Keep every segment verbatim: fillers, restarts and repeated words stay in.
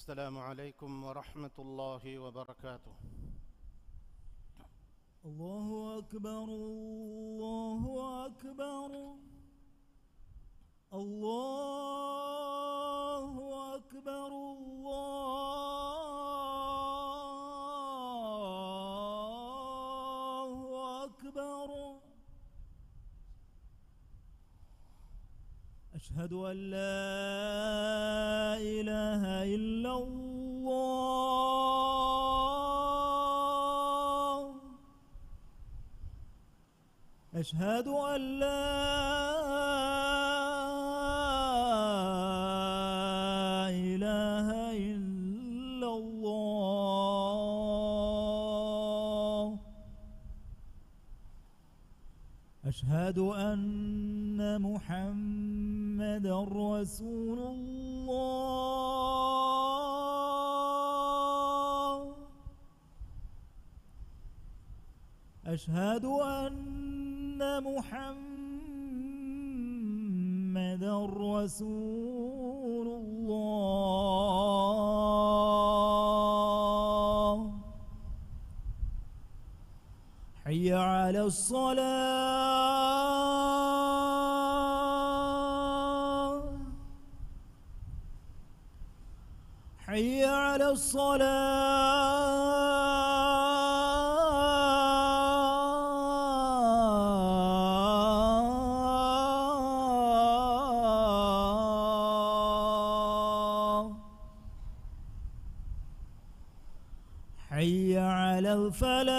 السلام عليكم ورحمة الله وبركاته. الله أكبر، الله أكبر، الله أكبر، الله أكبر. أشهد أن لا إله إلا الله. أشهد أن لا إله إلا الله. أشهد أن محمدا رسول الله. أشهد أن محمدا رسول الله. حي على الصلاة. حي على الصلاة. حي على الفلاح.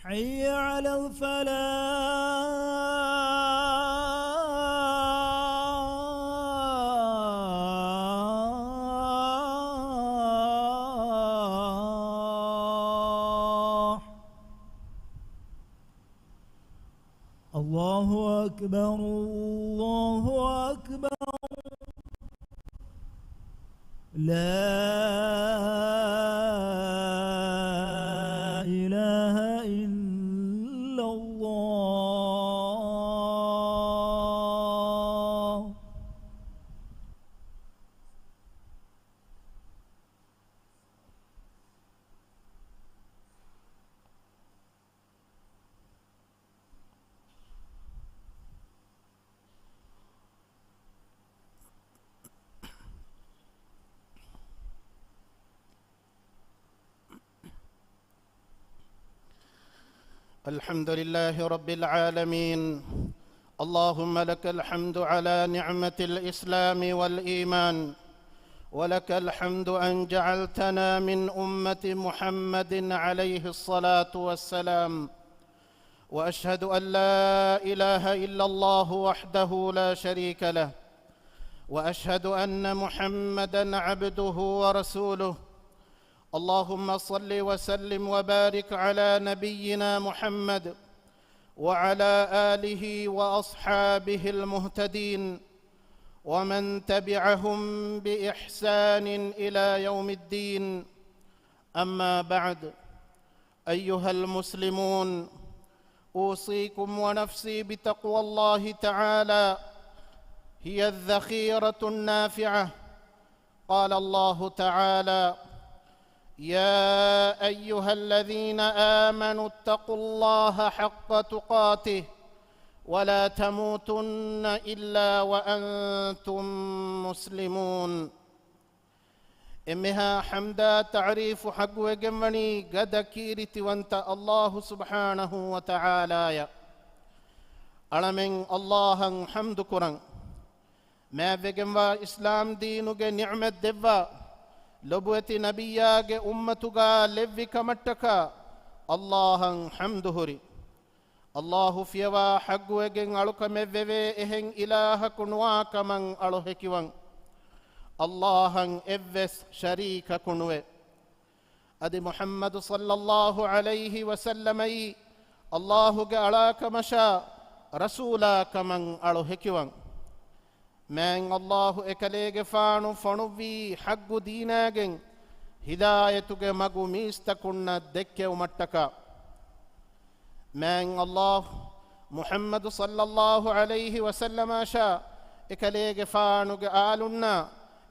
حي على الفلاح. الله أكبر، الله أكبر. لا إله إلا الله. الحمد لله رب العالمين. اللهم لك الحمد على نعمة الإسلام والإيمان، ولك الحمد أن جعلتنا من أمة محمد عليه الصلاة والسلام. وأشهد أن لا إله إلا الله وحده لا شريك له، وأشهد أن محمدا عبده ورسوله. اللهم صل وسلم وبارك على نبينا محمد وعلى آله وأصحابه المهتدين ومن تبعهم بإحسان إلى يوم الدين. أما بعد، أيها المسلمون، أوصيكم ونفسي بتقوى الله تعالى، هي الذخيرة النافعة. قال الله تعالى: يا أيها الذين آمنوا اتقوا الله حق تقاته ولا تموتن إلا وأنتم مسلمون. އެންމެހާ ޙަމްދާ ތަޢުރީފު ޙައްޤުވެގެންވަނީ ގަދަ ކީރިތިވަންތަ އައްލާހު ސުބްޙާނަހޫ ވަތަޢާލާޔަށް. އަޅަމެން އައްލާހަށް ޙަމްދު ކުރަން. މާތްވެގެންވާ އިސްލާމް ދީނުގެ ނިޢުމަތް ދެއްވާ ލޮބުވެތި ނަބިއްޔާގެ އުއްމަތުގާ ލެއްވި ކަމަށްޓަކާ އައްލާހަށް ޙަމްދު ހުރި. އައްލާހު ފިޔަވާ ޙައްޤުވެގެން އަޅުކަމެއް ވެވޭ އެހެން އިލާހަކު ނުވާ ކަމަށް އަޅު ހެކިވަން. އައްލާހަށް އެއްވެސް ޝަރީކަކު ނުވޭ. އަދި މުޙައްމަދު ޞައްލައްލާހު ޢަލައިހި ވަސައްލަމައީ އައްލާހުގެ އަޅާކަމަށާ ރަސޫލާ ކަމަށް އަޅު ހެކިވަން. މާތް އައްލާހު އެކަލޭގެފާނު ފޮނުއްވީ ޙައްޤު ދީނާގެން ހިދާޔަތުގެ މަގު މީސްތަކުންނަށް ދެއްކެވުމަށްޓަކާ. މާތް އައްލާހު މުޙައްމަދު ޞައްލައްލާހު ޢަލައިހި ވަސައްލަމަށާ އެކަލޭގެފާނުގެ އާލުންނާ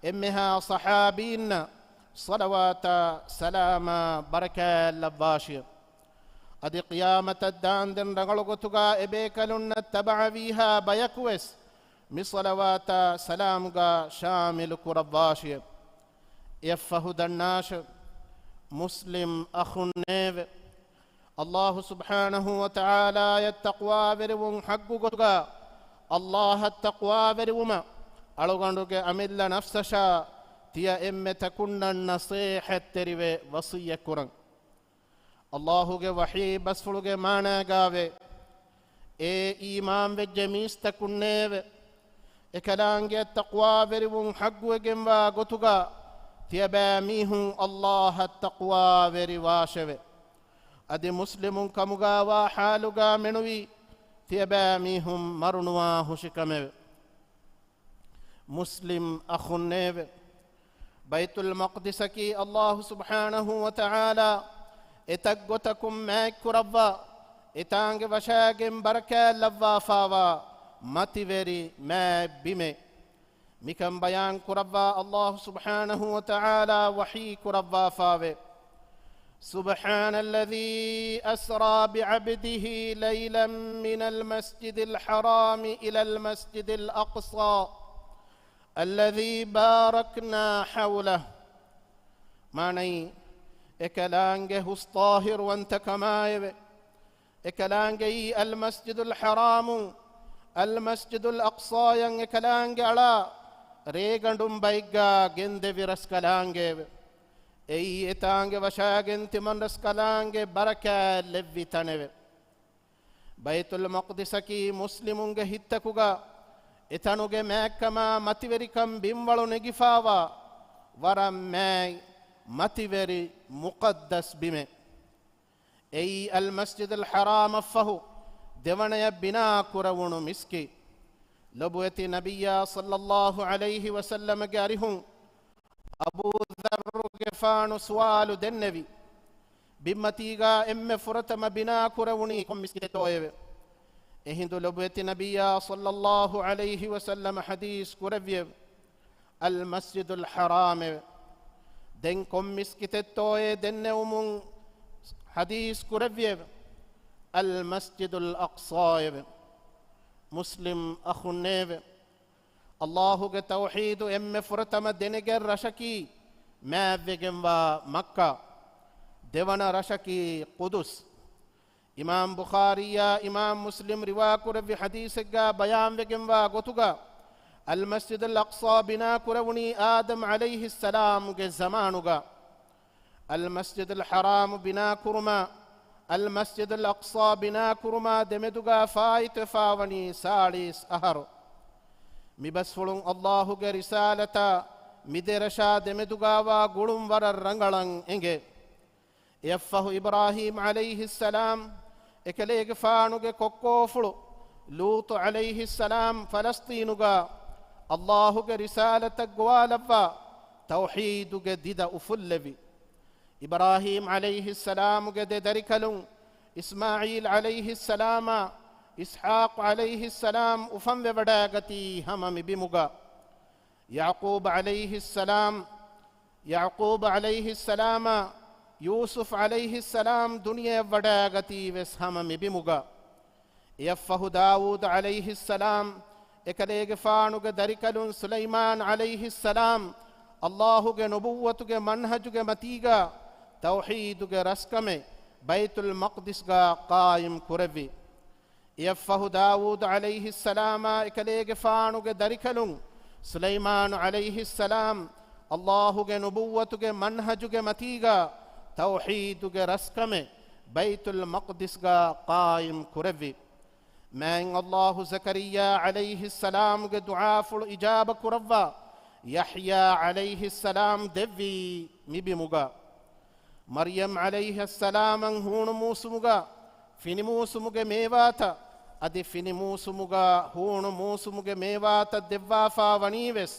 އެންމެހާ ޞަޙާބީންނަށް ޞަލަވާތާ ސަލާމާ ބަރަކާތް ލައްވާށި. އަދި ޤިޔާމަތަށް ދާންދެން ރަނގަޅު ގޮތުގާ އެބޭކަލުންނަށް ތަބަޢަވީހާ ބަޔަކުވެސް މި ޞަލަވާތާ ސަލާމުގާ ޝާމިލު ކުރައްވާށި. އެއަށްފަހު ދަންނާށެވެ، މުސްލިމް އަޚުންނޭވެ! އައްލާހު ސުބްޙާނަހު ވަތަޢާލާޔަށް ތަޤްވާވެރިވުން ޙައްޤު ގޮތުގާ، އައްލާހަށް ތަޤްވާވެރިވުމަށް އަޅުގަނޑުގެ އަމިއްލަ ނަފްސަށާ ތިޔަ އެންމެ ތަކުންނަށް ނަޞޭޙަތްތެރިވެ ވަޞިއްޔަތްކުރަން. އައްލާހުގެ ވަޙީ ބަސްފުޅުގެ މާނާގާވޭ، އޭ އީމާންވެއްޖެ މީސްތަކުންނޭވެ! އެކަލާނގެއަށް ތަޤްވާވެރިވުން ޙައްޤުވެގެންވާ ގޮތުގާ، ތިޔަބައިމީހުން އައްލާހަށް ތަޤްވާވެރިވާށެވެ. އަދި މުސްލިމުން ކަމުގާވާ ޙާލުގާ މެނުވީ، ތިޔަބައިމީހުން މަރުނުވާ ހުށިކަމެވެ. މުސްލިމް އަޚުންނޭވެ! ބައިތުލް މަޤްދިސަކީ އައްލާހު ސުބްޙާނަހު ވަތަޢާލާ އެތައްގޮތަކުން މާތްކުރައްވާ، އެތާނގެ ވަށާގެން ބަރަކާތް ލައްވާފާވާ މަތިވެރި މާތް ބިމެއް. މިކަން ބަޔާން ކުރައްވާ އައްލާހު ސުބްޙާނަހު ވަތަޢާލާ ވަޙީ ކުރައްވާފާވޭ، سبحان الذي أسرى بعبده ليلا من المسجد الحرام إلى المسجد الأقصى الذي باركنا حوله. މާނައީ، އެކަލާނގެ ހުސް ޠާހިރުވަންތަކަމާއެވެ. އެކަލާނގެއީ އަލްމަސްޖިދުލް ޙަރާމު، އަލްމަސްޖިދުލް އަޤްޞާޔަށް އެކަލާނގެ އަޅާ ރޭގަނޑުން ބައެއްގާ ގެންދެވި ރަސްކަލާނގެއެވެ. އެއީ އެތާނގެ ވަށާގެން ތިމަން ރަސްކަލާނގެ ބަރަކާތް ލެއްވި ތަނެވެ. ބައިތުލް މަޤްދިސަކީ މުސްލިމުންގެ ހިތްތަކުގަ އެތަނުގެ މާތްކަމާ މަތިވެރިކަން ބިންވަޅު ނެގިފާވާ ވަރަށް މާތް މަތިވެރި މުޤައްދަސް ބިމެއް. އެއީ އަލްމަސްޖިދުލް ޙަރާމަށްފަހު ދެވަނަޔަށް ބިނާ ކުރެވުނު މިސްކިތް. ލޮބުވެތި ނަބިއްޔާ ޞައްލައްލާހު ޢަލައިހި ވަސައްލަމަގެ އަރިހުން އަބޫ ޛައްރުގެފާނު ސުވާލު ދެންނެވި، ބިންމަތީގާ އެންމެ ފުރަތަމަ ބިނާ ކުރެވުނީ ކޮން މިސްކިތެއްތޯއެވެ؟ އެހިނދު ލޮބުވެތި ނަބިއްޔާ ޞައްލައްލާހު ޢަލައިހި ވަސައްލަމަ ޙަދީޘް ކުރެއްވިއެވެ. އަލްމަސްޖިދުލް ޙަރާމެވެ. ދެން ކޮން މިސްކިތެއްތޯއޭ ދެންނެވުމުން ޙަދީޘް ކުރެއްވިއެވެ. އަލްމަސްޖިދުލް އަޤްޞާއެވެ. މުސްލިމް އަޚުންނޭވެ! އައްލާހުގެ ތައުޙީދު އެންމެ ފުރަތަމަ ދެނެގެން ރަށަކީ މާތްވެގެންވާ މައްކާ، ދެވަނަ ރަށަކީ ޤުދުސް. އިމާމް ބުޚާރީއާ އިމާމް މުސްލިމް ރިވާކުރެއްވި ޙަދީޘެއްގާ ބަޔާންވެގެންވާ ގޮތުގަ، އަލްމަސްޖިދުލް އަޤްޞާ ބިނާ ކުރެވުނީ އާދަމް ޢަލައިހިއްސަލާމްގެ ޒަމާނުގަ. އަލްމަސްޖިދުލް ޙަރާމު ބިނާ ކުރުމާ، އަލްމަސްޖިދުލް އަޤްޞާ ބިނާ ކުރުމާ ދެމެދުގާ ފާއިތުވެފާވަނީ ސާޅީސް އަހަރު. މިބަސްފުޅުން އައްލާހުގެ ރިސާލަތާ މިދެރަށާ ދެމެދުގާވާ ގުޅުން ވަރަށް ރަނގަޅަށް އެނގޭ. އެއަށްފަހު އިބްރާހީމް ޢަލައިހިއްސަލާމް އެކަލޭގެފާނުގެ ކޮއްކޯފުޅު ލޫޠު ޢަލައިހިއްސަލާމް ފަލަސްޠީނުގާ އައްލާހުގެ ރިސާލަތަށް ގޮވާލައްވާ ތައުޙީދުގެ ދިދަ އުފުއްލެވި. އިބްރާހީމް ޢަލައިހިއްސަލާމުގެ ދެ ދަރިކަލުން އިސްމާޢީލް ޢަލައިހިއްސަލާމާ އިސްޙާޤު ޢަލައިހިއްސަލާމް އުފަންވެވަޑައިގަތީ ހަމަ މި ބިމުގަ. ޔަޢުޤޫބް ޢަލައިހިއްސަލާމް، ޔަޢުޤޫބް ޢަލައިހިއްސަލާމާ ޔޫސުފް ޢަލައިހިއްސަލާމް ދުނިޔެއަށް ވަޑައިގަތީ ވެސް ހަމަ މި ބިމުގަ. އެއަށްފަހު ދާވޫދު ޢަލައިހިއްސަލާމް އެކަލޭގެފާނުގެ ދަރިކަލުން ސުލައިމާން ޢަލައިހިއްސަލާމް އައްލާހުގެ ނުބުއްވަތުގެ މަންހަޖުގެ މަތީގާ ތައުޙީދުގެ ރަސްކަމެއް ބައިތުލް މަޤްދިސްގާ ޤާއިމް ކުރެއްވި. އެއަށްފަހު ދާވޫދު ޢަލައިހިއްސަލާމާ އެކަލޭގެފާނުގެ ދަރިކަލުން ސުލައިމާނު ޢަލައިހިއްސަލާމް އައްލާހުގެ ނުބުއްވަތުގެ މަންހަޖުގެ މަތީގާ ތައުޙީދުގެ ރަސްކަމެއް ބައިތުލް މަޤްދިސްގާ ޤާއިމް ކުރެއްވި. މާތް އައްލާހު ޒަކަރިއްޔާ ޢަލައިހިއްސަލާމުގެ ދުޢާފުޅު އިޖާބަ ކުރައްވާ ޔަޙްޔާ ޢަލައިހިއްސަލާމް ދެއްވީ މި ބިމުގަ. މަރްޔަމް ޢަލައިހައްސަލާމަށް ހޫނު މޫސުމުގަ ފިނި މޫސުމުގެ މޭވާތައް، އަދި ފިނި މޫސުމުގަ ހޫނު މޫސުމުގެ މޭވާތައް ދެއްވާފާ ވަނީ ވެސް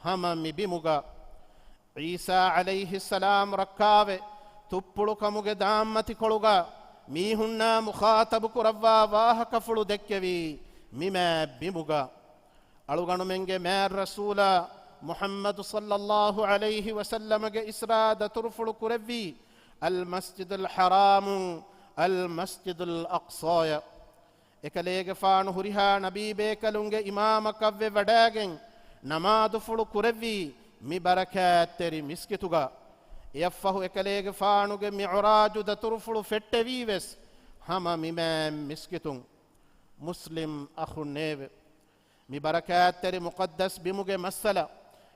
ހަމަ މި ބިމުގަ. ޢީސާ ޢަލައިހިއްސަލާމް ރައްކާވެ، ތުއްޕުޅުކަމުގެ ދާންމަތިކޮޅުގަ މީހުންނާ މުޚާޠަބު ކުރައްވާ ވާހަކަފުޅު ދެއްކެވީ މި މާތް ބިމުގަ. އަޅުގަނޑުމެންގެ މާތް ރަސޫލާ މުޙައްމަދު ޞައްލައްލާހު ޢަލައިހި ވަސައްލަމަގެ އިސްރާ ދަތުރުފުޅު ކުރެއްވީ އަލްމަސްޖިދުލް ޙަރާމުން އަލްމަސްޖިދުލް އަޤްޞާޔަށް. އެކަލޭގެފާނު ހުރިހާ ނަބީ ބޭކަލުންގެ އިމާމަކަށްވެ ވަޑައިގެން ނަމާދުފުޅު ކުރެއްވީ މި ބަރަކާތްތެރި މިސްކިތުގަ. އެއަށްފަހު އެކަލޭގެފާނުގެ މިޢުރާޖު ދަތުރުފުޅު ފެއްޓެވީވެސް ހަމަ މި މާތް މިސްކިތުން. މުސްލިމް އަޚުންނޭވެ! މި ބަރަކާތްތެރި މުޤައްދަސް ބިމުގެ މައްސަލަ،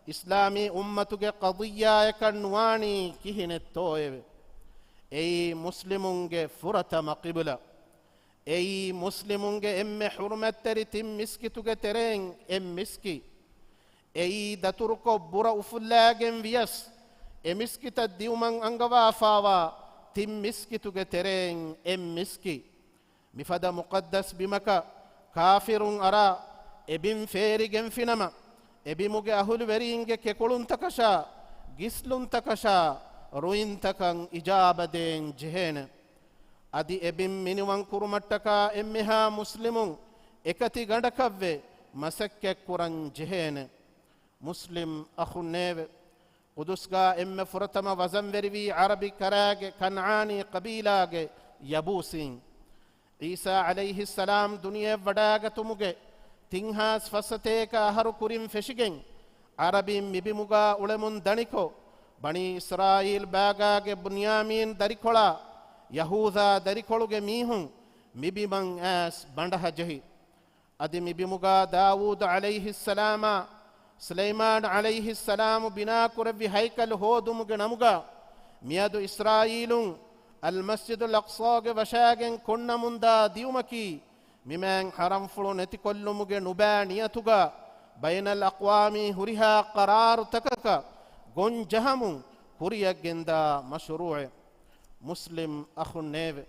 އިސްލާމީ އުއްމަތުގެ ޤަޟިއްޔާއަކަށް ނުވާނީ ކިހިނެއްތޯއެވެ؟ އެއީ މުސްލިމުންގެ ފުރަތަމަ ޤިބުލަ. އެއީ މުސްލިމުންގެ އެންމެ ޙުރުމަތްތެރި ތިން މިސްކިތުގެ ތެރެއިން އެއް މިސްކި. އެއީ ދަތުރުކޮށް ބުރަ އުފުއްލާގެން ވިޔަސް، އެ މިސްކިތަށް ދިއުމަށް އަންގަވާފާވާ ތިން މިސްކިތުގެ ތެރެއިން އެއް މިސްކި. މިފަދަ މުޤައްދަސް ބިމަކަށް ކާފިރުން އަރާ، އެ ބިން ފޭރިގެންފިނަމަ، އެ ބިމުގެ އަހުލުވެރީންގެ ކެކުޅުންތަކަށާ، ގިސްލުންތަކަށާ، ރުއިންތަކަށް އިޖާބަ ދޭން ޖެހޭނެ. އަދި އެ ބިން މިނިވަން ކުރުމަށްޓަކާ އެންމެހާ މުސްލިމުން އެކަތި ގަނޑަކަށްވެ މަސައްކަތްކުރަން ޖެހޭނެ. މުސްލިމް އަޚުންނޭވެ! ޤުދުސްގާ އެންމެ ފުރަތަމަ ވަޒަންވެރިވީ ޢަރަބި ކަރާގެ ކަންޢާނީ ޤަބީލާގެ ޔަބޫސީން. ޢީސާ ޢަލައިހިއްސަލާމް ދުނިޔެއަށް ވަޑައިގަތުމުގެ ތިން ހާސް ފަސް ސަތޭކަ އަހަރު ކުރިން ފެށިގެން، ޢަރަބީން މިބިމުގާ އުޅެމުން ދަނިކޮށް، ބަނީ އިސްރާއީލް ބާގާގެ ބުންޔާމީން ދަރިކޮޅާ، ޔަހޫޛާ ދަރިކޮޅުގެ މީހުން މިބިމަށް އައިސް ބަނޑަހަ ޖެހި. އަދި މިބިމުގާ ދާވޫދު ޢަލައިހިއްސަލާމާ، ސުލައިމާން ޢަލައިހިއްސަލާމު ބިނާކުރެއްވި ހައިކަލު ހޯދުމުގެ ނަމުގާ، މިއަދު އިސްރާއީލުން އަލްމަސްޖިދުލް އަޤްޞާގެ ވަށާގެން ކޮންނަމުންދާ ދިއުމަކީ، މިމާތް ޙަރަމްފުޅު ނެތިކޮށްލުމުގެ ނުބައި ނިޔަތުގާ، ބައިނަލް އަޤްވާމީ ހުރިހާ ޤަރާރުތަކަކަށް ގޮން ޖަހަމުން ކުރިއަށްގެންދާ މަޝްރޫޢެއް. މުސްލިމް އަޚުންނޭވެ!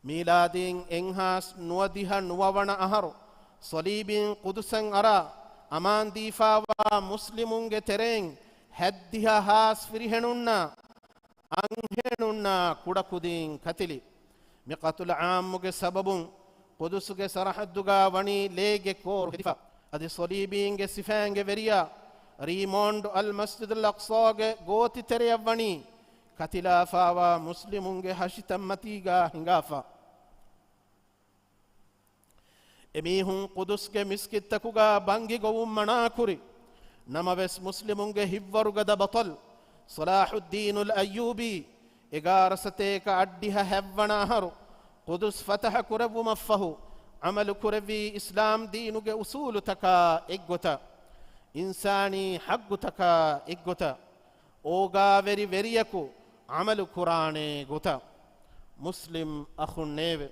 މީލާދީން އެއްހާސް ނުވަދިހަ ނުވަވަނަ އަހަރު ޞަލީބީން ޤުދުސަށް އަރާ އަމާންދީފާވާ މުސްލިމުންގެ ތެރެއިން ހަތްދިހަ ހާސް ފިރިހެނުންނާ އަންހެނުންނާ ކުޑަކުދީން ކަތިލި. މި ޤަތުލު ޢާއްމުގެ ސަބަބުން ޤުދުސުގެ ސަރަޙައްދުގާ ވަނީ ލޭގެ ކޯރު ހެދިފަ. އަދި ޞަލީބީންގެ ސިފައިންގެ ވެރިޔާ ރީމޯންޑް އަލްމަސްޖިދުލް އަޤްޞާގެ ގޯތިތެރެއަށް ވަނީ ކަތިލާފާވާ މުސްލިމުންގެ ހަށިތައްމަތީގާ ހިނގާފަ. އެމީހުން ޤުދުސްގެ މިސްކިތްތަކުގާ ބަންގި ގޮވުން މަނާކުރި. ނަމަވެސް، މުސްލިމުންގެ ހިތްވަރުގަދަ ބަޠަލް ޞަލާޙުއްދީނުލް އައްޔޫބީ އެގާރަ ސަތޭކަ އަށްޑިހަ ހަތްވަނަ އަހަރު ޤުދުސް ފަތަޙަ ކުރެއްވުމަށްފަހު، ޢަމަލު ކުރެއްވީ އިސްލާމް ދީނުގެ އުޞޫލުތަކާ އެއްގޮތަށް، އިންސާނީ ޙައްޤުތަކާ އެއްގޮތަށް، އޯގާވެރި ވެރިޔަކު ޢަމަލު ކުރާނޭ ގޮތަށް. މުސްލިމް އަޚުންނޭވެ!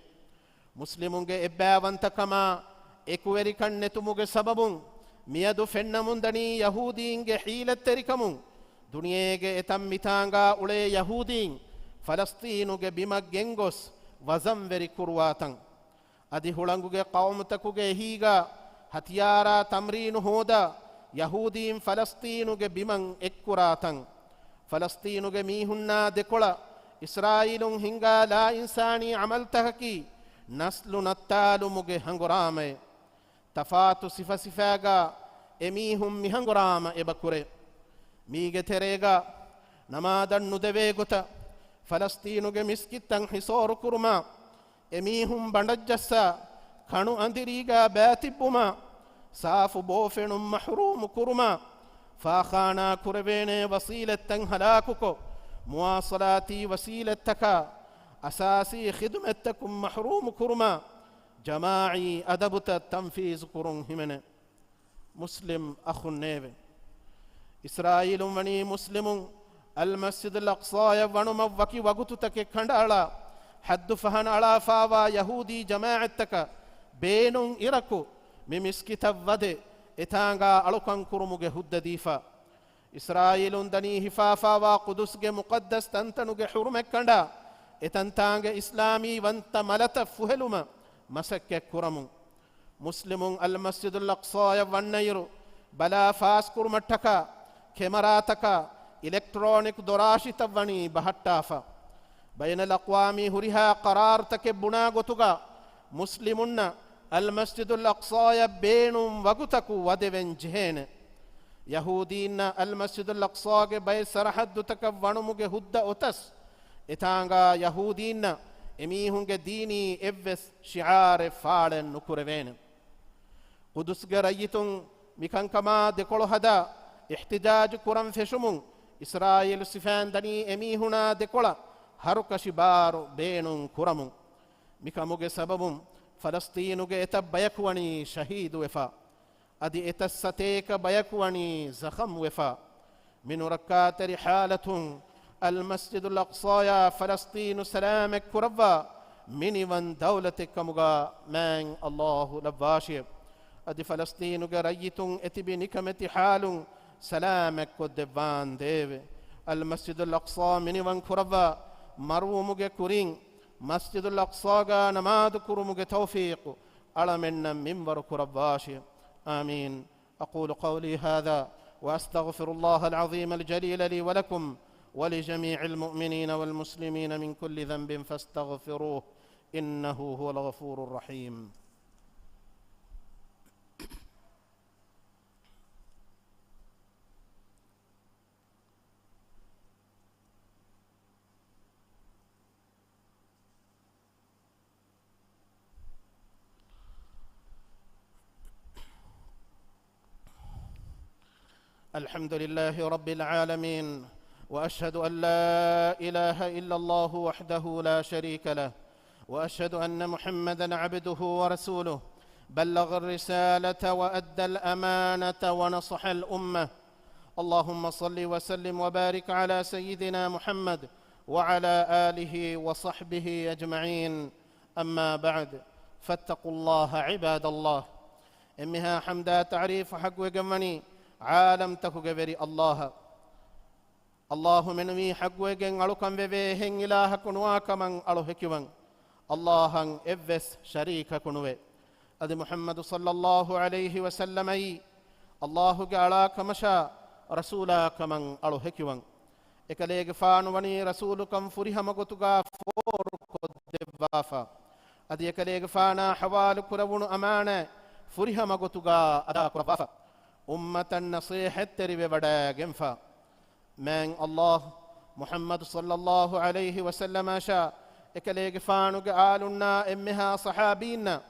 މުސްލިމުންގެ އެއްބައިވަންތަކަމާ އެކުވެރިކަން ނެތުމުގެ ސަބަބުން މިއަދު ފެންނަމުންދަނީ ޔަހޫދީންގެ ޙީލަތްތެރިކަމުން. ދުނިޔޭގެ އެތަން މިތާނގާ އުޅޭ ޔަހޫދީން ފަލަސްޠީނުގެ ބިމަށް ގެންގޮސް ވަޒަންވެރި ކުރުވާތަން. އަދި ހުޅަނގުގެ ޤައުމުތަކުގެ އެހީގާ ހަތިޔާރާ ތަމްރީނު ހޯދާ، ޔަހޫދީން ފަލަސްޠީނުގެ ބިމަށް އެއްކުރާތަން. ފަލަސްޠީނުގެ މީހުންނާ ދެކޮޅަށް އިސްރާއީލުން ހިންގާ ލާއިންސާނީ ޢަމަލުތަކަކީ ނަސްލު ނައްތާލުމުގެ ހަނގުރާމައެއް. ތަފާތު ސިފަސިފައިގާ އެމީހުން މިހަނގުރާމަ އެބަކުރޭ. މީގެ ތެރޭގާ ނަމާދަށް ނުދެވޭ ގޮތަށް، ފަލަސްޠީނުގެ މިސްކިތްތައް ހިސޯރުކުރުމާ، އެމީހުން ބަނޑަށްޖައްސާ، ކަނު އަނދިރީގާ ބައިތިއްބުމާ، ސާފު ބޯފެނުން މަޙްރޫމު ކުރުމާ، ފާޚާނާ ކުރެވޭނޭ ވަސީލަތްތައް ހަލާކުކޮށް، މުވާޞަލާތީ ވަސީލަތްތަކާ، އަސާސީ ޚިދުމަތްތަކުން މަޙްރޫމު ކުރުމާ، ޖަމާޢީ އަދަބުތައް ތަންފީޒު ކުރުން ހިމެނޭ. މުސްލިމް އަޚުންނޭވެ! އިސްރާއީލުން ވަނީ މުސްލިމުން އަލްމަސްޖިދުލް އަޤްޞާޔަށް ވަނުމަށް ވަކި ވަގުތުތަކެއް ކަނޑައަޅާ، ޙައްދު ފަހަނައަޅާފާވާ ޔަހޫދީ ޖަމާޢަތްތަކަށް ބޭނުން އިރަކު މި މިސްކިތަށް ވަދެ، އެތާނގާ އަޅުކަން ކުރުމުގެ ހުއްދަ ދީފަ. އިސްރާއީލުން ދަނީ ހިފާފާވާ ޤުދުސްގެ މުޤައްދަސް ތަންތަނުގެ ޙުރުމަތް ކަނޑާ، އެތަންތާނގެ އިސްލާމީ ވަންތަ މަލަތައް ފުހެލުމަށް މަސައްކަތް ކުރަމުން. މުސްލިމުން އަލްމަސްޖިދުލް އަޤްޞާޔަށް ވަންނައިރު، ބަލާ ފާސްކުރުމަށްޓަކާ، ކެމަރާތަކާ، އިލެކްޓްރޯނިކް ދޮރާށިތައް ވަނީ ބަހައްޓާފަ. ބައިނަލްއަޤްވާމީ ހުރިހާ ޤަރާރުތަކެއް ބުނާ ގޮތުގަ، މުސްލިމުންނަށް އަލްމަސްޖިދުލް އަޤްޞާޔަށް ބޭނުން ވަގުތަކު ވަދެވެން ޖެހޭނެ. ޔަހޫދީންނަށް އަލްމަސްޖިދުލް އަޤްޞާގެ ބައެއް ސަރަޙައްދުތަކަށް ވަނުމުގެ ހުއްދަ އޮތަސް، އެތާނގާ ޔަހޫދީންނަށް އެމީހުންގެ ދީނީ އެއްވެސް ޝިޢާރެއް ފާޅެއް ނުކުރެވޭނެ. ޤުދުސްގެ ރައްޔިތުން މިކަންކަމާ ދެކޮޅު ހަދާ އިޙްތިޖާޖު ކުރަން ފެށުމުން، އިސްރާއީލު ސިފައިން ދަނީ އެމީހުނާ ދެކޮޅަށް ހަރުކަށި ބާރު ބޭނުން ކުރަމުން. މިކަމުގެ ސަބަބުން ފަލަސްޠީނުގެ އެތައް ބަޔަކު ވަނީ ޝަހީދުވެފަ. އަދި އެތައް ސަތޭކަ ބަޔަކު ވަނީ ޒަޚަމްވެފަ. މި ނުރައްކާތެރި ޙާލަތުން އަލްމަސްޖިދުލް އަޤްޞާޔާ ފަލަސްޠީނު ސަލާމަތް ކުރައްވާ މިނިވަން ދައުލަތެއް ކަމުގަ މާތް ﷲ ލައްވާށި. އަދި ފަލަސްޠީނުގެ ރައްޔިތުން އެތިބި ނިކަމެތި ޙާލުން ސަލާމަތްކޮށްދެއްވާން ދޭވެ. އަލްމަސްޖިދުލް އަޤްޞާ މިނިވަން ކުރައްވާ މަރުވުމުގެ ކުރިން، މަސްޖިދުލް އަޤްޞާގަ ނަމާދު ކުރުމުގެ ތައުފީޤު އަޅަމެންނަށް މިންވަރު ކުރައްވާށި. އާމީން. أقول قولي هذا وأستغفر الله العظيم الجليل لي ولكم ولجميع المؤمنين والمسلمين من كل ذنب فاستغفروه إنه هو الغفور الرحيم. الحمد لله رب العالمين، وأشهد أن لا إله إلا الله وحده لا شريك له، وأشهد أن محمدا عبده ورسوله، بلغ الرسالة وأدى الأمانة ونصح الأمة. اللهم صل وسلم وبارك على سيدنا محمد وعلى آله وصحبه أجمعين. أما بعد، فاتقوا الله عباد الله. އެންމެހާ ޙަމްދާ ތަޢުރީފު ޙައްޤުވެގެންވަނީ ޢާލަމްތަކުގެ ވެރި ﷲ އަށް. ﷲ މެނުވީ ޙައްޤުވެގެން އަޅުކަން ވެވޭ އެހެން އިލާހަކު ނުވާ ކަމަށް އަޅު ހެކިވަން. ﷲ އަށް އެއްވެސް ޝަރީކަކު ނުވޭ. އަދި މުޙައްމަދު ޞައްލައްލާހު ޢަލައިހި ވަސައްލަމައީ ﷲ ގެ އަޅާ ކަމަށާ ރަސޫލާ ކަމަށް އަޅު ހެކިވަން. އެކަލޭގެފާނު ވަނީ ރަސޫލުކަން ފުރިހަމަ ގޮތުގަ ފޯރުކޮށްދެއްވާފަ. އަދި އެކަލޭގެފާނާ ޙަވާލު ކުރެވުނު އަމާނާތް ފުރިހަމަ ގޮތުގަ އަދާކުރައްވާފަ. އުއްމަތަށް ނަޞޭޙަތްތެރިވެވަޑައިގެންފަ. މާތް ﷲ މުޙައްމަދު ޞައްލައްލާހު ޢަލައިހި ވަސައްލަމަށާ އެކަލޭގެފާނުގެ އާލުންނާ އެންމެހާ ޞަޙާބީންނަށް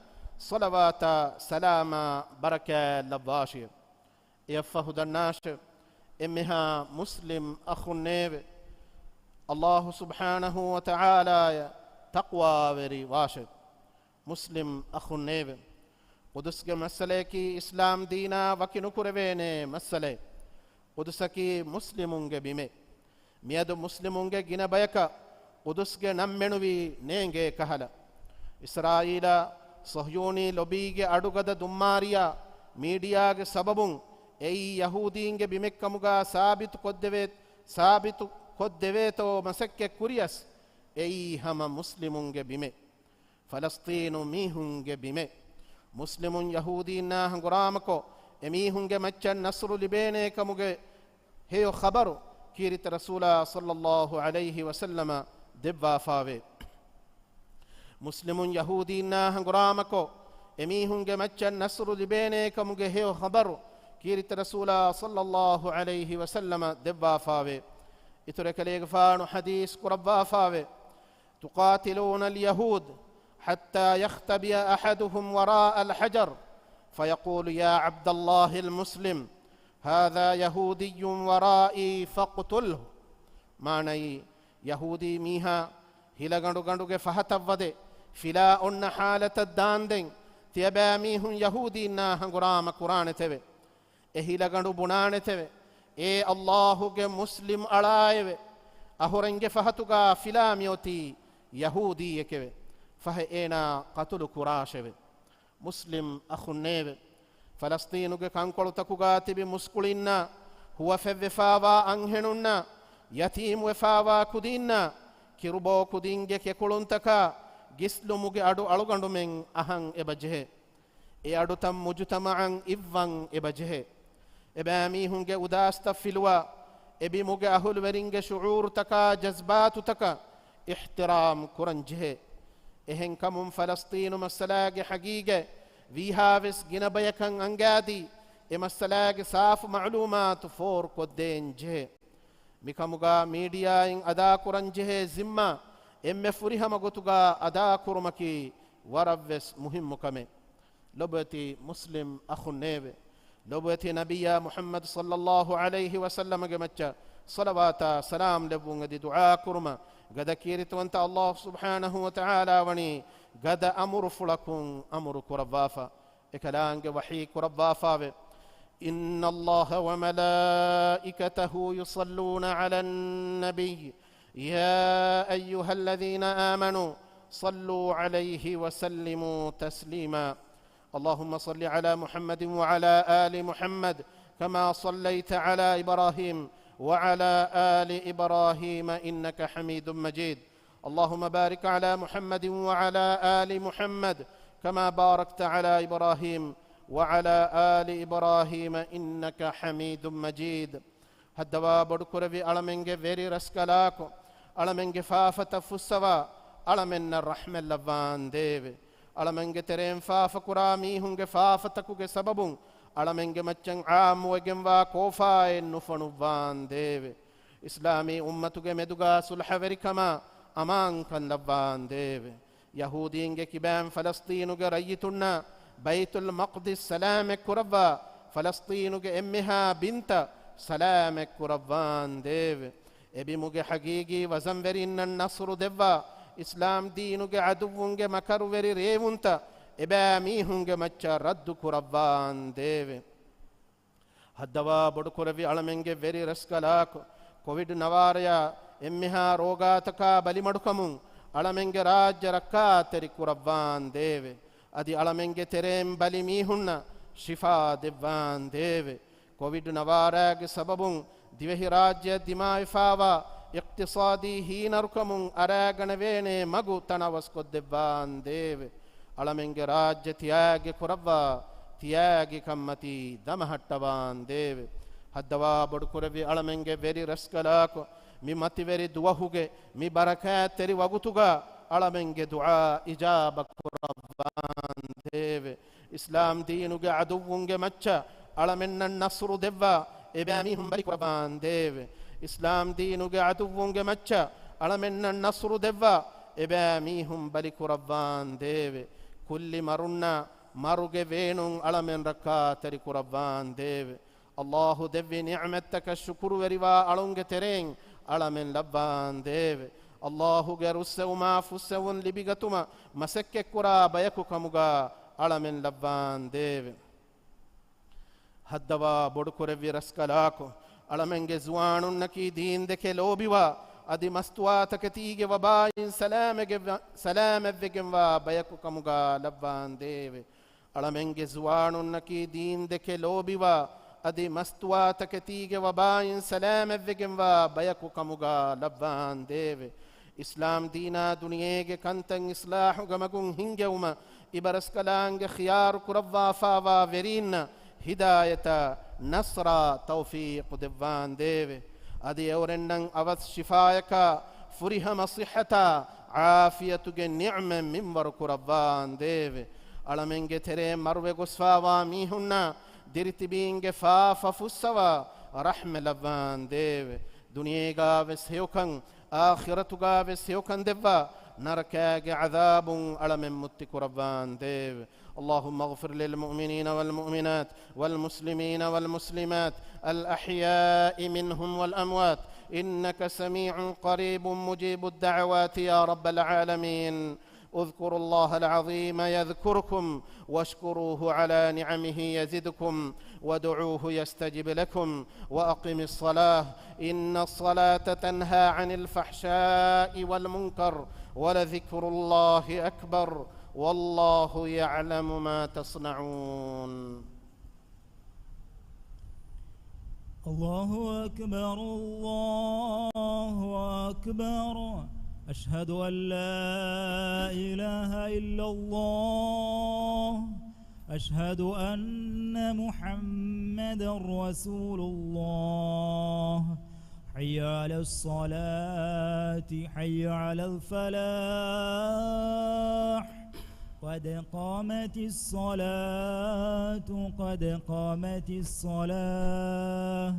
ޞަލަވާތާ ސަލާމާ ބަރަކާތް ލައްވާށި. އެއަށްފަހު ދަންނާށެވެ. އެންމެހާ މުސްލިމް އަޚުންނޭވެ. ﷲ ސުބްޙާނަހޫ ވަތަޢާލާއަށް ތަޤްވާވެރި ވާށެވެ. މުސްލިމް އަޚުންނޭވެ. ޤުދުސްގެ މައްސަލަޔަކީ އިސްލާމް ދީނާ ވަކި ނުކުރެވޭނޭ މައްސަލައެއް. ޤުދުސަކީ މުސްލިމުންގެ ބިމެއް. މިއަދު މުސްލިމުންގެ ގިނަ ބަޔަކަށް ޤުދުސްގެ ނަން މެނުވީ ނޭނގޭ ކަހަލަ. އިސްރާއީލާ ޞަހްޔޫނީ ލޮބީގެ އަޑުގަދަ ދުންމާރިޔާ މީޑިއާގެ ސަބަބުން އެއީ ޔަހޫދީންގެ ބިމެއްކަމުގާ ސާބިތު ކޮށްދެވޭ، ސާބިތު ކޮށްދެވޭތޯ މަސައްކަތް ކުރިޔަސް، އެއީ ހަމަ މުސްލިމުންގެ ބިމެއް. ފަލަސްޠީނު މީހުންގެ ބިމެއް. މުސްލިމުން ޔަހޫދީންނާ ހަނގުރާމަކޮށް، އެމީހުންގެ މައްޗަށް ނަޞްރު ލިބޭނޭ ކަމުގެ ހެޔޮ ޚަބަރު ކީރިތި ރަސޫލާ ޞައްލައްލާހު ޢަލައިހި ވަސައްލަމަށް ދެއްވާފާވޭ. މުސްލިމުން ޔަހޫދީންނާ ހަނގުރާމަކޮށް، އެމީހުންގެ މައްޗަށް ނަޞްރު ލިބޭނޭ ކަމުގެ ހެޔޮ ޚަބަރު ކީރިތި ރަސޫލާ ޞައްލައްލާހު ޢަލައިހި ވަސައްލަމަށް ދެއްވާފާވޭ. އިތުރު އެކަލޭގެފާނު ޙަދީޘް ކުރައްވާފާވޭ. تقاتلون اليهود حتى يختبئ أحدهم وراء الحجر فيقول يا عبد الله المسلم هذا يهودي ورائي فاقتله. މާނައީ، ޔަހޫދީ މީހާ ހިލަގަނޑުގަނޑުގެ ފަހަތަށް ވަދެ، ފިލާ އޮންނަ ޙާލަތަށް ދާންދެން، ތިޔަބައިމީހުން ޔަހޫދީންނާ ހަނގުރާމަ ކުރާނެތެވެ. އެ ހިލަގަނޑު ބުނާނެތެވެ. އޭ ﷲ ގެ މުސްލިމް އަޅާއެވެ. އަހުރެންގެ ފަހަތުގާ ފިލާ މިއޮތީ ޔަހޫދީއެކެވެ. ފަހެ އޭނާ ޤަތުލު ކުރާށެވެ. މުސްލިމް އަޚުންނޭވެ. ފަލަސްޠީނުގެ ކަންކޮޅުތަކުގާ ތިބި މުސްކުޅިންނާ، ހުވަފެއްވެފާވާ އަންހެނުންނާ، ޔަތީމުވެފާވާ ކުދީންނާ، ކިރުބޯ ކުދިންގެ ކެކުޅުންތަކާ، ގިސްލުމުގެ އަޑު އަޅުގަނޑުމެން އަހަން އެބަޖެހޭ. އެ އަޑުތައް މުޖުތަމަޢަށް އިއްވަން އެބަޖެހޭ. އެބައިމީހުންގެ އުދާސްތައް ފިލުވާ، އެބިމުގެ އަހުލުވެރިންގެ ޝުޢޫރުތަކާ، ޖަޒްބާތުތަކަށް އިޙްތިރާމް ކުރަން ޖެހޭ. އެހެންކަމުން ފަލަސްޠީނު މައްސަލާގެ ޙަޤީޤަތް ވީހާވެސް ގިނަ ބަޔަކަށް އަންގާދީ، އެ މައްސަލާގެ ސާފު މަޢުލޫމާތު ފޯރުކޮށްދޭން ޖެހޭ. މިކަމުގަ މީޑިއާއިން އަދާކުރަން ޖެހޭ ޒިންމާ އެންމެ ފުރިހަމަ ގޮތުގަ އަދާކުރުމަކީ ވަރަށްވެސް މުހިއްމު ކަމެއް. ލޮބުވެތި މުސްލިމް އަޚުންނޭވެ! ލޮބުވެތި ނަބިއްޔާ މުޙައްމަދު ޞައްލައްލާހު ޢަލައިހި ވަސައްލަމަގެ މައްޗަށް ޞަލަވާތާ ސަލާމް ލެއްވުން އެދި ދުޢާ ކުރުމަށް، ގަދަ ކީރިތިވަންތަ ﷲ ސުބްޙާނަހު ވަތަޢާލާ ވަނީ ގަދަ އަމުރުފުޅަކުން އަމުރު ކުރައްވާފަ. އެކަލާނގެ ވަޙީ ކުރައްވާފާވެ. إن الله وملائكته يصلون على النبي يا أيها الذين آمنوا صلوا عليه وسلموا تسليما. اللهم صل على محمد وعلى آل محمد كما صليت على إبراهيم وعلى آل إبراهيم إنك حميد مجيد. اللهم بارك على محمد وعلى آل محمد كما باركت على إبراهيم وعلى آل إبراهيم إنك حميد مجيد. ހައްދަވާ ބޮޑުކުރެއްވި އަޅަމެންގެ ވެރި ރަސްކަލާކޮ، އަޅަމެންގެ ފާފަތައް ފުއްސަވާ، އަޅަމެންނަށް ރަޙްމަތް ލައްވާނދޭވެ. އަޅަމެންގެ ތެރެއިން ފާފަކުރާ މީހުންގެ ފާފަތަކުގެ ސަބަބުން އަޅަމެންގެ މައްޗަށް ޢާއްމުވެގެންވާ ކޯފާއެއް ނުފޮނުއްވާނދޭވެ. އިސްލާމީ އުއްމަތުގެ މެދުގަ ޞުލްޙަވެރިކަމާ އަމާންކަން ލައްވާނދޭވެ. ޔަހޫދީންގެ ކިބައިން ފަލަސްޠީނުގެ ރައްޔިތުންނަށް ބައިތުލް މަޤްދިސް ސަލާމަތް ކުރައްވާ، ފަލަސްޠީނުގެ އެންމެހާ ބިންތައް ސަލާމަތް ކުރައްވާނދޭވެ. އެބިމުގެ ޙަޤީޤީ ވަޒަންވެރިންނަށް ނަޞްރު ދެއްވާ، އިސްލާމް ދީނުގެ ޢަދުއްވުންގެ މަކަރުވެރި ރޭވުންތައް އެބައިމީހުންގެ މައްޗަށް ރައްދު ކުރައްވާނދޭވެ. ހައްދަވާ ބޮޑުކުރެއްވި އަޅަމެންގެ ވެރި ރަސްކަލާކޮ، ކޮވިޑް ނަވާރަޔާ އެންމެހާ ރޯގާތަކާ ބަލިމަޑުކަމުން އަޅަމެންގެ ރާއްޖެ ރައްކާތެރި ކުރައްވާނދޭވެ. އަދި އަޅަމެންގެ ތެރެއިން ބަލި މީހުންނަށް ޝިފާ ދެއްވާނދޭވެ. ކޮވިޑް ނަވާރާގެ ސަބަބުން ދިވެހިރާއްޖެއަށް ދިމާވެފާވާ އިޤްތިޞާދީ ހީނަރުކަމުން އަރާގަނެވޭނޭ މަގު ތަނަވަސްކޮށްދެއްވާނދޭވެ. އަޅަމެންގެ ރާއްޖެ ތިޔާގި ކުރައްވާ، ތިޔާގި ކަންމަތީ ދަމަހައްޓަވާނދޭވެ. ހައްދަވާ ބޮޑުކުރެއްވި އަޅަމެންގެ ވެރި ރަސްކަލާކޮ، މި މަތިވެރި ދުވަހުގެ މި ބަރަކާތްތެރި ވަގުތުގަ އަޅަމެންގެ ދުޢާ އިޖާބަ ކުރައްވާނދޭވެ. އިސްލާމް ދީނުގެ ޢަދުއްވުންގެ މައްޗަށް އަޅަމެންނަށް ނަޞްރު ދެއްވާ، އެބައިމީހުން ބަލި ކުރައްވާނދޭވެ. އިސްލާމް ދީނުގެ ޢަދުއްވުންގެ މައްޗަށް އަޅަމެންނަށް ނަޞްރު ދެއްވާ، އެބައިމީހުން ބަލި ކުރައްވާނދޭވެ. ކުއްލި މަރުންނާ މަރުގެ ވޭނުން އަޅަމެން ރައްކާތެރި ކުރައްވާނދޭވެ. ﷲ ދެއްވި ނިޢުމަތްތަކަށް ޝުކުރުވެރިވާ އަޅުންގެ ތެރެއިން އަޅަމެން ލައްވާނދޭވެ. ﷲގެ ރުއްސެވުމާ ފުއްސެވުން ލިބިގަތުމަށް މަސައްކަތްކުރާ ބަޔަކު ކަމުގަ އަޅަމެން ލައްވާނދޭވެ. ހައްދަވާ ބޮޑުކުރެއްވި ރަސްކަލާކޮ، އަޅަމެންގެ ޒުވާނުންނަކީ ދީންދެކެ ލޯބިވާ، އަދި މަސްތުވާތަކެތީގެ ވަބާއިން ސަލާމަތްވެގެންވާ، ސަލާމަތްވެގެންވާ ބަޔަކު ކަމުގަ ލައްވާނދޭވެ. އަޅަމެންގެ ޒުވާނުންނަކީ ދީންދެކެ ލޯބިވާ، އަދި މަސްތުވާތަކެތީގެ ވަބާއިން ސަލާމަތްވެގެންވާ ބަޔަކު ކަމުގަ ލައްވާނދޭވެ. އިސްލާމް ދީނާ ދުނިޔޭގެ ކަންތައް އިޞްލާޙުގެ މަގުން ހިންގެވުމަށް އިބަރަސްކަލާނގެ ޚިޔާރު ކުރައްވާފާވާ ވެރީންނަށް ހިދާޔަތާ، ނަޞްރާ، ތައުފީޤު ދެއްވާނދޭވެ. އަދި އެއުރެންނަށް އަވަސް ޝިފާޔަކާ، ފުރިހަމަ ޞިއްޙަތާ، ޢާފިޔަތުގެ ނިޢުމަތް މިންވަރު ކުރައްވާނދޭވެ. އަޅަމެންގެ ތެރޭ މަރުވެ ގޮސްފާވާ މީހުންނާ ދިރިތިބީންގެ ފާފަ ފުއްސަވާ، ރަޙްމަ ލައްވާނދޭވެ. ދުނިޔޭގާވެސް ހެޔޮކަން، އާޚިރަތުގާވެސް ހެޔޮކަން ދެއްވާ، ނަރަކާގެ ޢަޛާބުން އަޅަމެން މުއްތި ކުރައްވާނދޭވެ. اللهم اغفر للمؤمنين والمؤمنات والمسلمين والمسلمات الأحياء منهم والأموات إنك سميع قريب مجيب الدعوات يا رب العالمين. اذكروا الله العظيم يذكركم واشكروه على نعمه يزدكم وادعوه يستجب لكم وأقم الصلاة إن الصلاة تنهى عن الفحشاء والمنكر ولذكر الله أكبر والله يعلم ما تصنعون. الله أكبر، الله أكبر. أشهد أن لا إله إلا الله. أشهد أن محمدا رسول الله. حي على الصلاة، حي على الفلاح، قد قامت الصلاة، قد قامت الصلاة.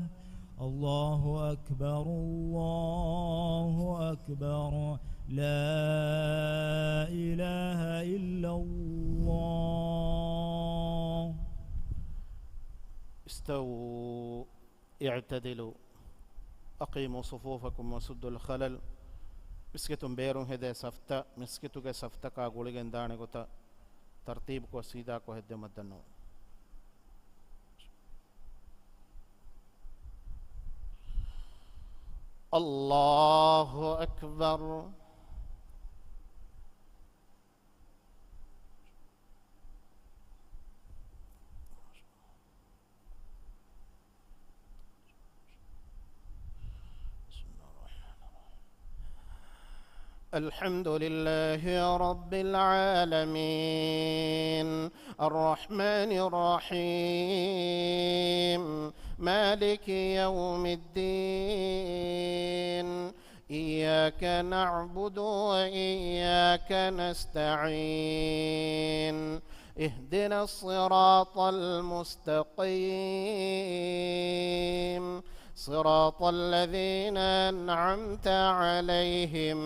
الله أكبر، الله أكبر، لا إله إلا الله. استووا اعتدلوا أقيموا صفوفكم وسدوا الخلل. މިސްކިތުން ބޭރުން ހެދޭ ސަފްތައް މިސްކިތުގެ ސަފްތަކާ ގުޅިގެން ދާނެ ގޮތަށް ތަރްތީބުކޮށް ސީދާކޮށް ހެއްދެވުމަށް ދަންނަވަން. الله أكبر. الحمد لله رب العالمين، الرحمن الرحيم، مالك يوم الدين، إياك نعبد وإياك نستعين، اهدنا الصراط المستقيم، صراط الذين أنعمت عليهم،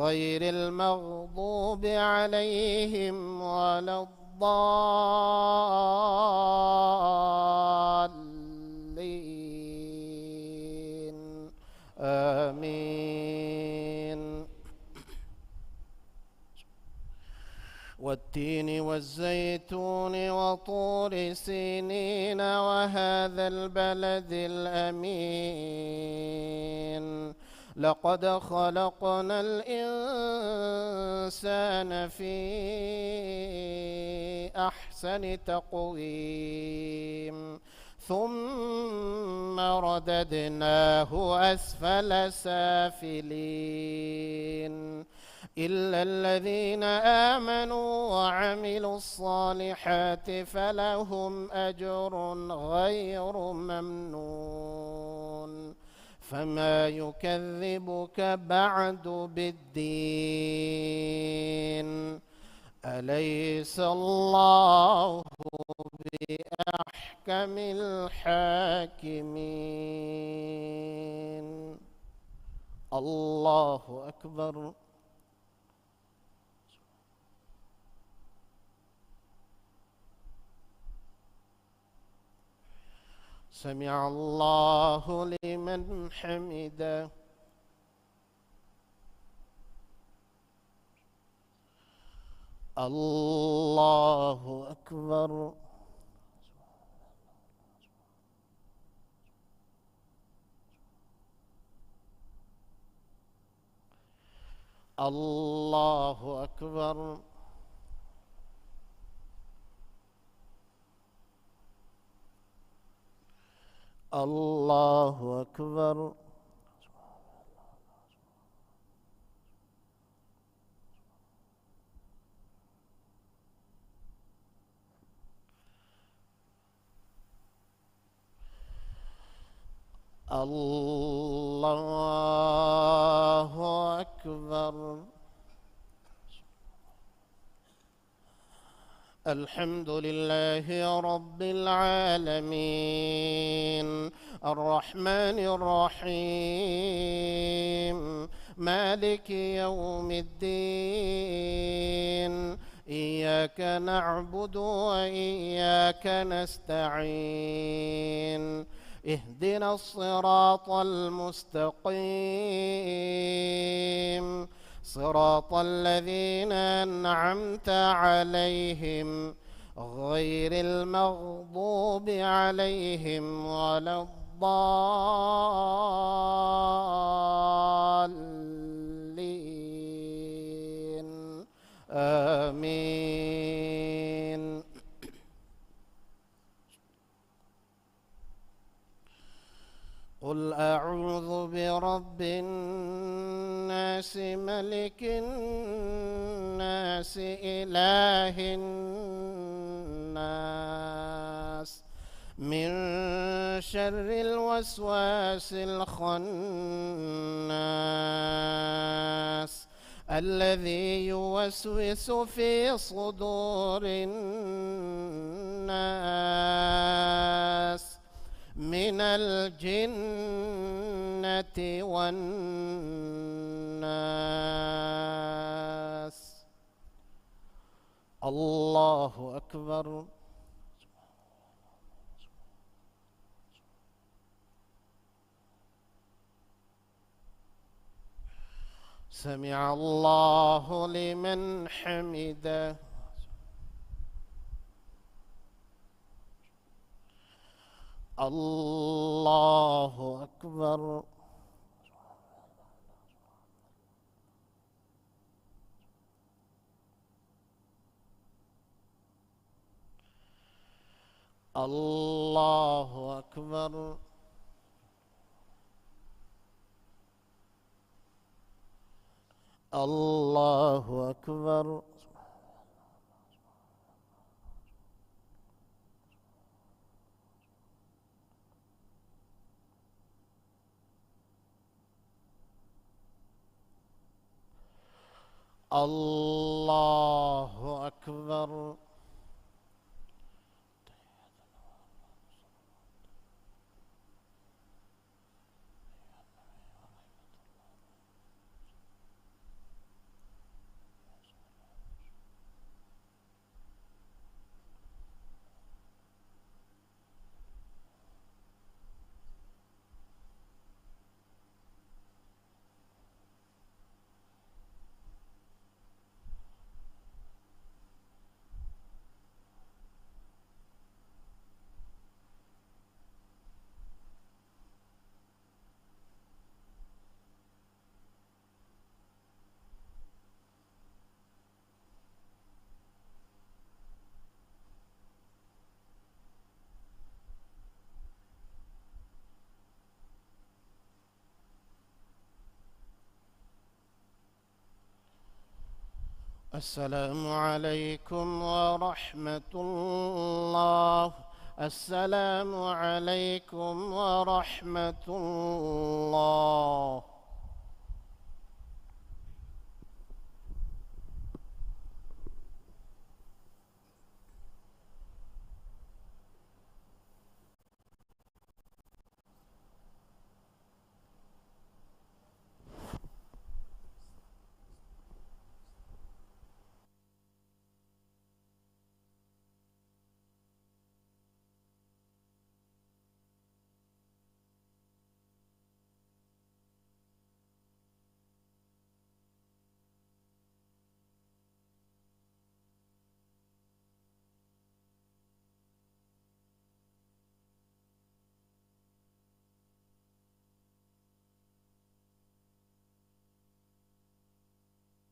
غير المغضوب عليهم ولا الضالين. آمين. والتين والزيتون وطور سينين وهذا البلد الأمين. لقد خلقنا الإنسان في أحسن تقويم. ثم رددناه أسفل سافلين. إلا الذين آمنوا وعملوا الصالحات فلهم أجر غير ممنون. فما يكذبك بعد بالدين. أليس الله بأحكم الحاكمين؟ الله أكبر. سمع الله لمن حمده. الله أكبر. الله أكبر. الله أكبر. الله أكبر. الحمد لله رب العالمين، الرحمن الرحيم، مالك يوم الدين، إياك نعبد وإياك نستعين، اهدنا الصراط المستقيم، صراط الذين أنعمت عليهم، غير المغضوب عليهم ولا الضالين. آمين. قل أعوذ برب الناس، ملك الناس، إله الناس، من شر الوسواس الخناس الذي يوسوس في صدور الناس من الجنة والناس. الله أكبر. سمع الله لمن حمده. الله أكبر. الله أكبر. الله أكبر. الله أكبر. السلام عليكم ورحمة الله. السلام عليكم ورحمة الله.